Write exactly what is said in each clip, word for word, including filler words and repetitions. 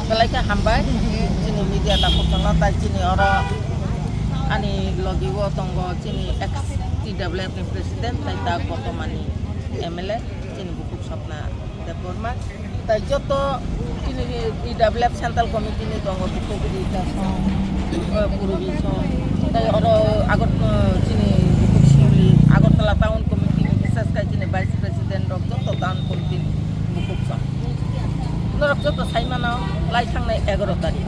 Belai khe hambai, chini media takhuk tono, tai chini oro ani logi o tongo chini ex T W F ni president, tai ta botomani M L A, chini bukhuk Swapna Debbarma. Tai joto chini T W F Central Committee ni tongo, bukhuk Rita song, eh, Purbi song. Tai oro Agot-, eh, chini bukhuk Suli, Agartala Town Committee ni, bises khai chini Vice President rok joto Town Committee ni bukhuk song. Norok joto sai mano, lai thangnai egaroh tarik.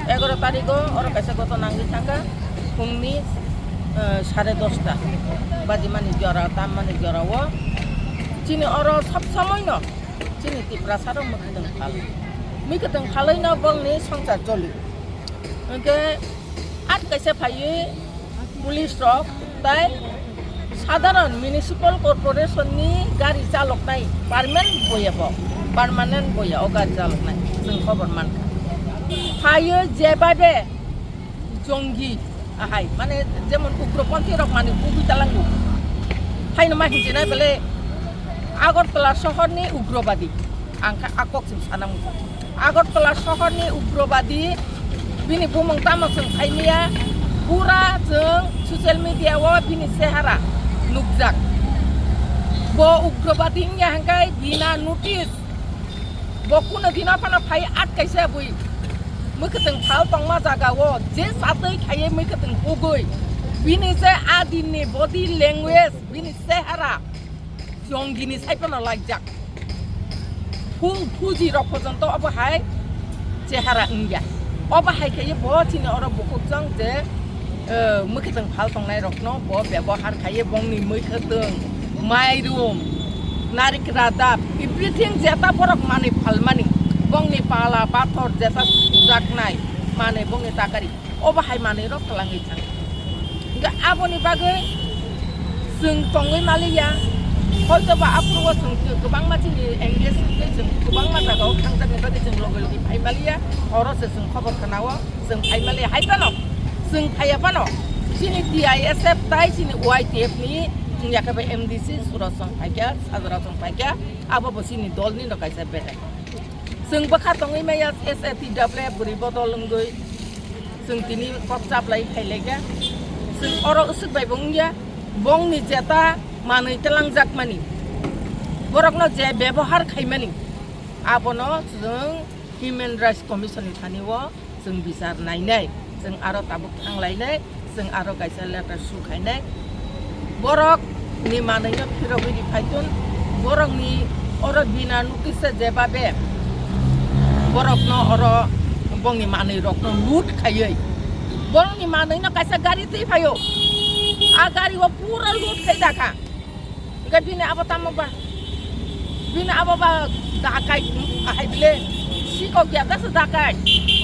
Egaroh tarik o oro kaisa ghotona wngwi thangkha, phungni, eh, sare dosta bajimani jora, tammani jora o. Chini oro sob somoi no chini Tiprasa rok mwkhwtwng phal. Mwkhwtwng phalwi no bongni swngchar choli. Hwnkhe at kaisa phaiwi police rok tai sadharon municipal corporation ni gari chaloknai permanent boya bo, permanent boya o gari chaloknai chwng khobor mankha. Phaiwi jebabe jongi ahai, mane jemon ugroponthi rok mane kubui talango. Haino ma hinjinai bele Agartala sohorni ugrobadi. Ang kha a kok chwng sana muchung. Agartala sohorni ugrobadi bini bumung tamo chwng saimaya, pura chwng social media o bini sehara nukjak. Bo ugrobadi wngya hwnkhe bina notice. Bo kuno dino phano phai at kaisa bui mwkhwtwng phal tongma jaga o je satwi khaiwi mwkhwtwng hugwi bini je a dinni body language, bini sehara jongini sai phano laijak. Phu-, phuji rok porjonto obo hai chehara wngya. Obo hai khaiwi bo chini oro bukhuk chwng je, eh, mwkhwtwng phal tongnai rokno bo bebohar khaiwi bongni mwkhwtwng, mairum, narik radap, everything jeta borok manwi phalmani, bongni pala pathor jeta sujaknai manwi bongni takari. Obo hai manwi rok twlangwi thang. Hwnkhe aboni bagwi chwng tongwi maliya, hoito ba aphuru o chwng kwbangma chini engage wngwi chwng kwbangma jagao thangjakni bagwi chwng logi logi phai maliya, oro se chwng khobor khwnao chwng phai maliya. Hai phano chwng phaiya phano chini T I S F tai chini Y T F ni wngya khe bai M D C Suraj chwng phaikha, Sajra chwng phaikha, abo bo chini dolni no kaisa bedai. Chwng bwkha tongwi maya S A T W bwrwi bodol wngwi. Chwng tini kok chaplai khailai kha. Chwng oro usuk bai bo wngya. Bongni jeta manwi twlangjakmani. Borokno je bebohar khaimani. Abono chwng Human Rights Commission ni thani o chwng bichar nainai. Chwng aro tabuk thanglainai. Chwng aro kaisa letter su khainai. Borok ni manwi no phirogwi ri phaitun, borok ni oro bina notice se jebabe borok no oro bongni manwi rok no loot khaiwi, borok ni manwi no kaisa gari twi phaio, a gari o pura loot khai dakha. Hwnkhe bini abo tamo ba? Bini abo ba dakai, ahai bile sikok ya dasa dakai.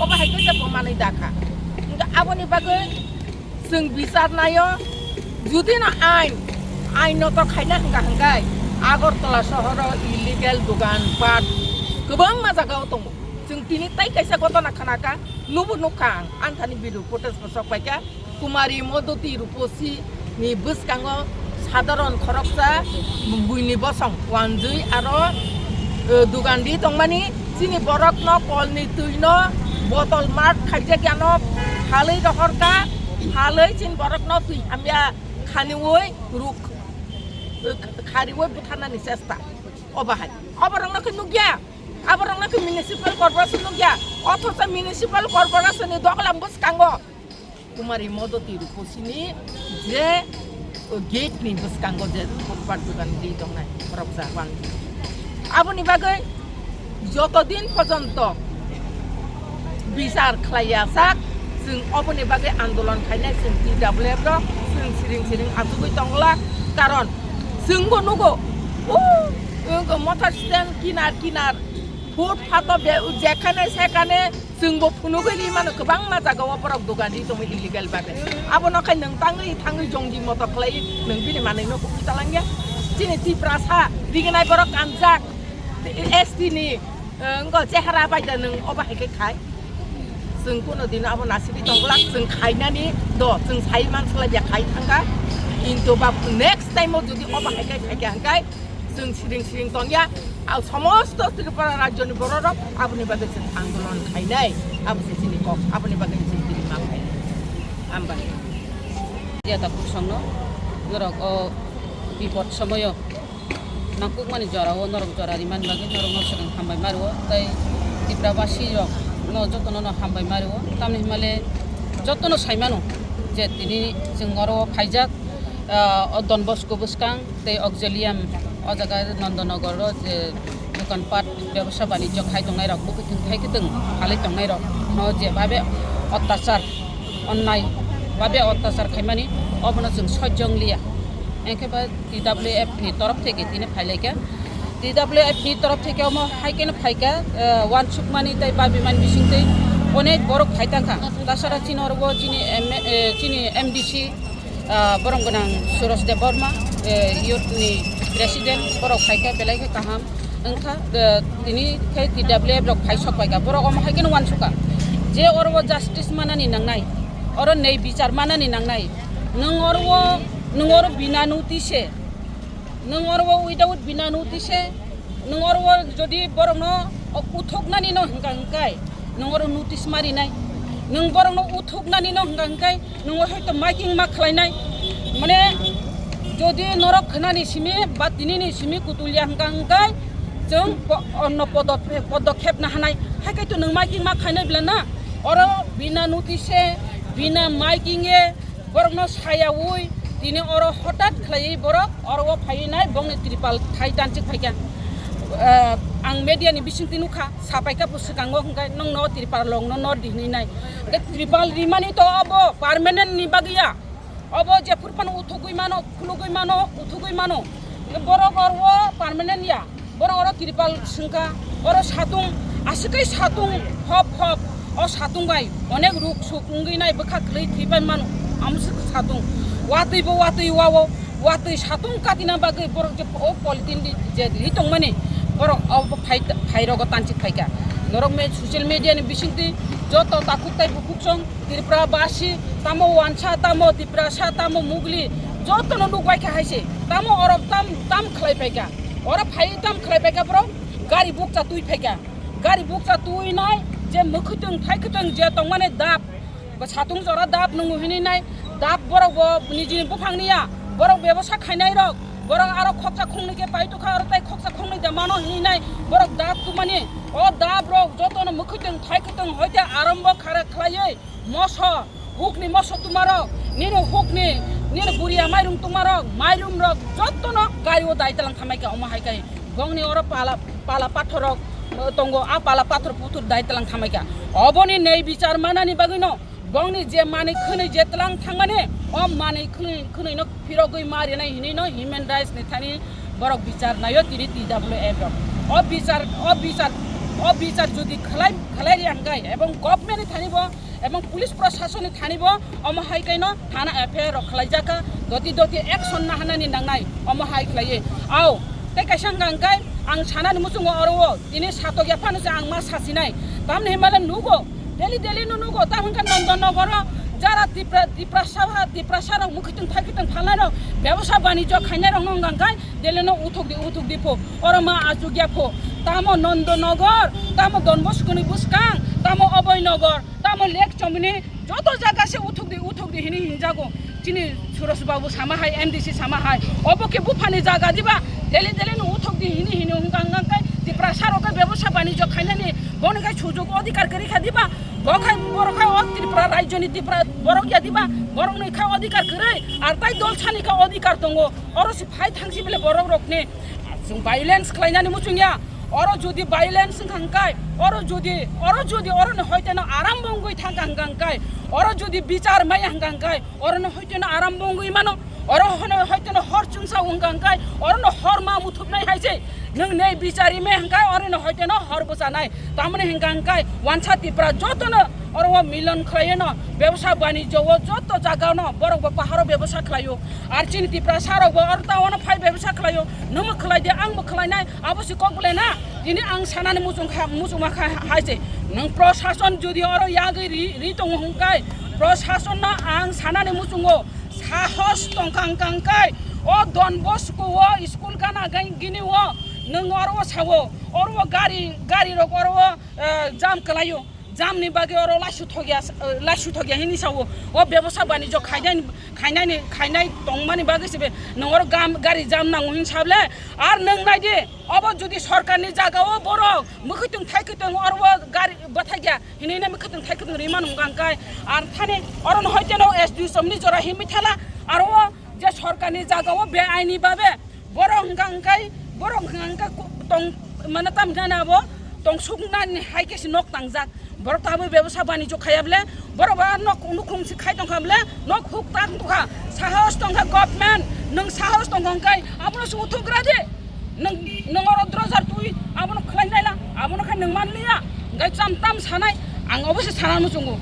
Obo hai khe bo manwi dakha. Hwnkhe aboni bagwi chwng bichar naio. Judi no ain, ain no to khaina hwnkha hwnkhe Agartala sohoro illegal dogan pat kwbangma jagao tongo. Chwng tini tai kaisa gotona khnakha, nubo nukha ang, anthani video footage bo sok paikha. Kumari Modoti Ruposi ni bwskango sadharon khoroksa buini bosong wanjwi aro eh, dugan ri tongmani, chini borokno kolni twino botol mat khaijak yano phalwi rohorkha, phalwi chini borokno twi hamya khaniwi ruk, eh, khariwi butharnani chesta. Obo hai. Oborokno khe nukya. Aborokno khe municipal corporation nukya. Othocho municipal corporation ni doglam bwskango Kumari Modoti Rupasini je gate ni bwskango je footpath dugan ri tongnai khoroksa bang. Aboni bagwi joto din porjonto bichar khlaiya sak, chwng oboni bagwi andolon khainai, chwng T W F rok, chwng siring siring achugwi tongla, karon chwngbo nugo, o, o, motor stand kinar kinar, footpath o be-, jekhane sekhane chwngbo phunugwi ri mano, kwbangma jagao borok dugan ri tongo illegal bagwi. Abono khai nwng tangwi thangwi jongji moto khlai nwng bini manwino hukwi talangya. Chini Tiprasa rignai borok kanjak, S T ni, eh, wngkha chehara bai da nwng obo hai khe khai. Chwng kuno dino abo nasibwi tongglak, chwng khainani do, chwng sai manslai ya khai thangkha. Kintu ba next time o jodi obo hai khe khai khe hangkai, chwng siring siring tongya, a somosto Tripura rajyoni bororok aboni bagwi chwng andolon khainai, abo se chini kok, aboni bagwi chwng tini ma khainai. Hambai. Jeta Kursongno norok o bipod somoyo nangkukmani jorao norok jora rimani bagwi norokno swkang hambai mario, tei Tiprabasirokno jotono no hambai mario, tamni hwnmale jotono saimano je tini chwng oro phaijak, ah, o Don Bosco bwskang tei Auxilium, o jaga Nandanagar o je dokan pat bebosa banijyo khai tongnai rok, bwkhuitwng thaikwtwng phalwi tongnai rok no jebabe ottachar, onnai babe ottachar khaimani, obono chwng sojjong liya. Engkhe ba T W F ni torof theke tini phailaikha. T W F ni torof theke omo hai kheno phaikha, eh, wansukmani tei babimani bisingtwi onek borok phai tangkha. Tasara chini orogo chini M-, eh, chini M D C, ah, borok gwnang Suros Debbarma, eh, youth ni president, borok phaikha, belai khe kaham wngkha, eh, tini khe T W F rok phai sok paikha, borok omo hai kheno wansukha je oro justice manani nangnai, oro nei bichar manani nangnai, nwng oro, nwng oro bina notice se, nwng oro without bina notice se, nwng oro jodi borokno uthuknani no hwnka hwnkai, nwng oro notice marinai, nwng borokno uthuknani no hwnka hwnkai, nwng hoito miking ma khlainai, mane jodi norok khwnani simi ba tinini simi kutulya hwnka hwnkai, chwng po-, onno podot-, podokhep na hanai, hai kaitu nwng miking ma khainai bla na, oro bina notice se, bina miking e, borokno sayaui tini oro hotat khlaiwi borok oro o phaiwi nai bongni tripal thai tanchik phaikha. Eh, ang media ni bisingtwi nukha, sapaikha bo swkango hwnkhe nongno tripal rokno nor di hinwi nai. Hwnkhe tripal rimani to obo permanent ni bagwi ya. Obo jephuru phano uthugwi mano, khulugwi mano, uthugwi mano. Hwnkhe borok oro o permanent ya. Borok oro tripal swngkha, oro satung, aswk khe satung hop hop, o satung bai onek ruk suk wngwi nai bwkha kwlwi thwi pan mano, amswk satung. Watwi bo watwi wao, watwi satung katina bagwi borok je o polythene di je ri tongmani, borok o phai, phai rogo tanchik phaikha. Norok me social media ni bisingtwi joto takhuk tai bukhuk song, Tripura basi, tamo wansa, tamo Tiprasa, tamo Mugli, jotono nukbai kha hai se. Tamo oro tam, tam khlai paikha. Oro phai tam khlai paikha borok, gari bukcha twi phaikha. Gari bukcha twi nai je mwkhwtwng thaikwtwng je tongmani dap, ba satung jora dap nungo hinwi nai, dap borok bo nijini buphang niya, borok bebosa khainai rok, borok aro khoksa khongnwi khe pai tokha, oro tai khoksa khongnwi de mano hinwi nai, borok dap tumani, o dap rok jotono mwkhwtwng thaikwtwng hoite arombo khara khlaiwi, moso, hukni moso tumarok, nini hukni, nini buriya mairum tumarok, mairum rok jotono gari o dai talang thamai kha, omo hai khe bongni oro pala, pala pathor rok, eh, tongo, a pala pathor puthur dai talang thamai kha. Oboni nei bichar manani bagwi no, bongni je manwi khwnwi je talang thangmani, o manwi khwnwi, khwnwi no phirogwi ma rinai hinwi no human rights ni thani borok bichar naio tini T W F rok. O bichar, o bichar, o bichar jodi khlai, khlai ri ang kai, ebong government ni thani bo, ebong police proshasoni thani bo omo hai kaino thana F I R rok khlaijakha, doti doti action nahanani nangnai omo hai khlaiwi. Ao, tei kaisa hwnkha hwnkhe ang sanani muchungo oro o tini satokya phano se ang ma sasinai. Tamni hinmale nugo, daily daily no nugo, tam hwnkhe Nondon Nogoro jara Tipra, Tiprasa, Tiprasa rok mwkhwtwng thaikhe tong phalnai rok, bebosa banijyo khainai rok no hwnkha hwnkhe, Delino uthuk di, uthuk di pho. Oro ma achukya pho. tamo Nondonagar, tamo Don Bosco ni bwskang, tamo Abhoynagar, tamo Lake Chomoni, joto jaga se uthuk di, uthuk di hini hinjago. Chini Suresh Babu sama hai, M D C sama hai. Obo khe buphani jaga diba? Daily daily no uthuk di hini hini hwnkha hwnkha khe Tiprasa rok khe bebosa banijyo khainani boni khai sujug odhikar kwrwi kha diba? Bo khai borok khai o Tripura rajyoni Tripura borok ya diba? Borok ni khai odhikar kwrwi, ar tai dol sani khai odhikar tongo. Oro si phai thangsi bele borok rokni chwng violence khlainani muchung ya. Oro jodi violence wngkha hwnkhe, oro jodi, oro jodi oro ni hoiteno aram bo wngwi thangkha hwnkha hwnkhe, oro jodi bichar maya hwnkha hwnkhe, oro ni hoiteno aram bo wngwi mano. Oro hono hoiteno hor chwngsa wngkha hwnkhe, oro no hor ma muthupnai hai se. Nwng nei bichari me hwnkhe, oro no hoiteno hor bwchanai. Tamoni hwnkha hwnkhe wansa Tipra jotono oro o milon khlaiyo no, bebsa banijyo o joto jaga no borok bo paharo bebsa khlaio. Ar chini Tiprasa rok bo oro town o phai bebsa khlaio. Nwngbo khlai di, angbo khlainai, abo se kok belai na. Tini ang sanani muchung kha, muchungma kha hai se. Nwng prosason jodi oro yagwi ri, ri tongo hwnkhe, prosason no ang sanani muchungo sahos tongkha hwnkha hwnkhe, o Don Bosco o school gana gai gini o nwng oro o sao, oro o gari, gari rok oro o, eh, jam kwlaio. Jamni bagwi oro laisu thokya, eh, laisu thokya hini sao. O bebosa banijyo khainai, khainai ni, khainai tongmani bagwi se be nwng oro gam, gari jam nango hin sable. Ar nwng nai di, obo jodi sorkarni jaga o borok mwkhwtwng thaikwtwng oro o gari bwthaikya hinwi nai mwkhwtwng thaikwtwng rwi mano hwnkha hwnkhe. Ar thani oro no hoiteno S D O somni jora himwi thala. Aro o je sorkarni jaga o be aini babe borok hwnkha hwnkhe, borok hwnkha hwnkhe ku-, tong, mane tam hinani abo tongsuknani hai khe se nok tangjak. Borok tabuk bebosa banijyo khaiya bole, borok ba nok nukhung se khai tongkha bole, nok huk tang tongkha. Sahos tongkha government, nwng sahos tongkha hwnkhe abono se uthugra di. Nwng, nwng oro drojar twi abono khlai naila, abono khai nwng man liya. Hwnkhe cham tam sanai, ang obo se sana muchungo.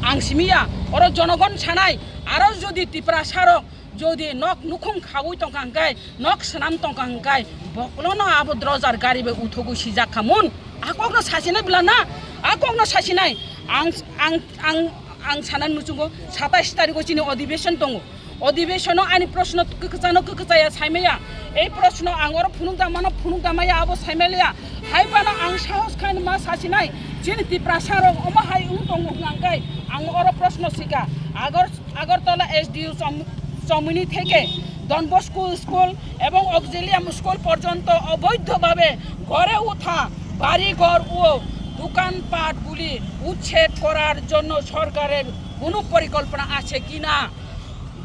Ang simi ya, oro jonogon sanai, aro jodi Tiprasa rok jodi nok nukhung khaui tongkha hwnkhe, nok swnam tongkha hwnkhe, bokolono abo drojar gari bai uthogwi sijak kha mun. A kokno sasinai bwla na, a kokno sasinai. Ang, ang, ang, ang sanani muchungo satais tarikh o chini odhibeshon tongo. Odhibeshono ani proshno kwkwchano kwkwchaya saimaya. Ei proshno ang oro phunuk da mano, phunuk da maya, abo saimaliya. Hai phano ang sahos khaino ma sasinai. Chini Tiprasa rok omo hai wng tongo hwnkha hwnkhe ang oro proshno sika. Agor Agartala S D O Chom-, Chomoni থেকে Don Bosco school এবং Auxilium school পর্যন্ত অবৈধভাবে গড়ে ওঠা বাড়িঘর ও দোকানপাটগুলি উচ্ছেদ করার জন্য সরকারের কোনো পরিকল্পনা আছে কি না?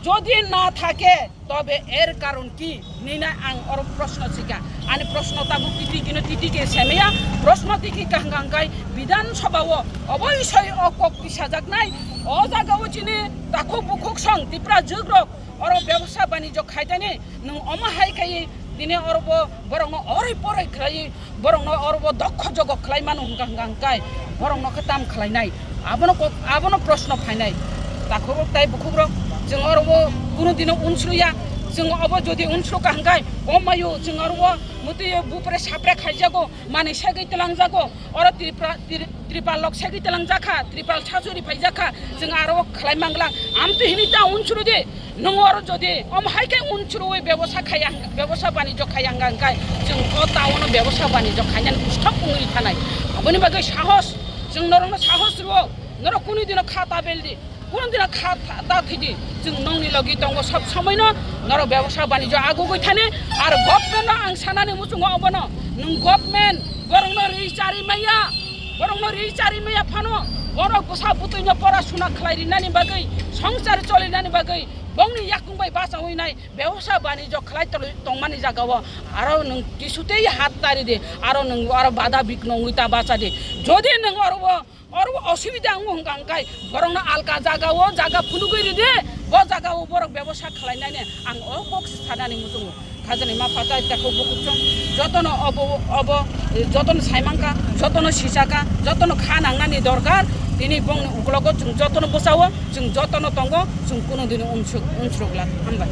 যদি না থাকে, তবে এর কারণ কি? Nina ang oro proshno sika. Ani proshno tabuk titi kino titi ke semaya. Proshno tiki kahang kahang kai Bidhan Sabha o obo isoi o kok tisajaknai. O jaga o chini takhuk bukhuk song Tipra jugrok oro bebosa banijyo khaitani nwng omo hai khai tini oro bo borokno oroi poroi khlai borokno oro bo dokho jogo khlai mano hwnkha hwnkha hwnkhe borokno khe tam khlainai. Abono kok, abono proshno phainai. Takhukrok tai bukhukrok, chwng oro bo kunu dino unsruya. Chwng obo jodi unsrukha hwnkhe, o mayo chwng oro bo mwtwi bupre sapre khaijago, manwi segwi twlangjago. Oro Tripura, Tri-, Tripal lok segwi twlangjakha, Tripal sasuri phaijakha, chwng aro khlai manglang. Amtwi hini ta unsrudi. Nwng oro jodi omo hai khe unsrui bebosa khaiya, bebosa banijyo khaiya hwnkha hwnkhe chwng o town o bebosa banijyo khainani stop wngwi thanai. Aboni bagwi sahos, chwng norokno sahos rwo, norok kunu dino kha ta beldi, kunu dino kha ta, ta thidi, chwng nongni logi tongo sob somoino norok bebosa banijyo agugwi thani. Ar government no ang sanani muchungo obono, nwng government borokno ri chari maya, borokno ri chari maya phano borok bwsa bwtwino pora suna khlai rinani bagwi, songchar cholinani bagwi, bongni yakung bai bachaui nai, bebosa banijyo khlai tongmani jaga o aro nwng kisutei hat tari di, aro nwng aro bada bik nongwi ta bacha di. Jodi nwng oro o, oro o osubida wngo hwnkha hwnkhe borokno alka jaga o jaga phunugwi ridi, bo jaga o borok bebosa khlainani ang o kok se sanani muchungo. Khajani ma phatai takhuk bukuchung jotono obo, obo, jotono saimangkha, jotono sisakha, jotono kha nangnani dorkar. Tini bongni uklogo chwng jotono bwsao, chwng jotono tongo, chwng kunu dini unsuk, unsuk glak. Hambai.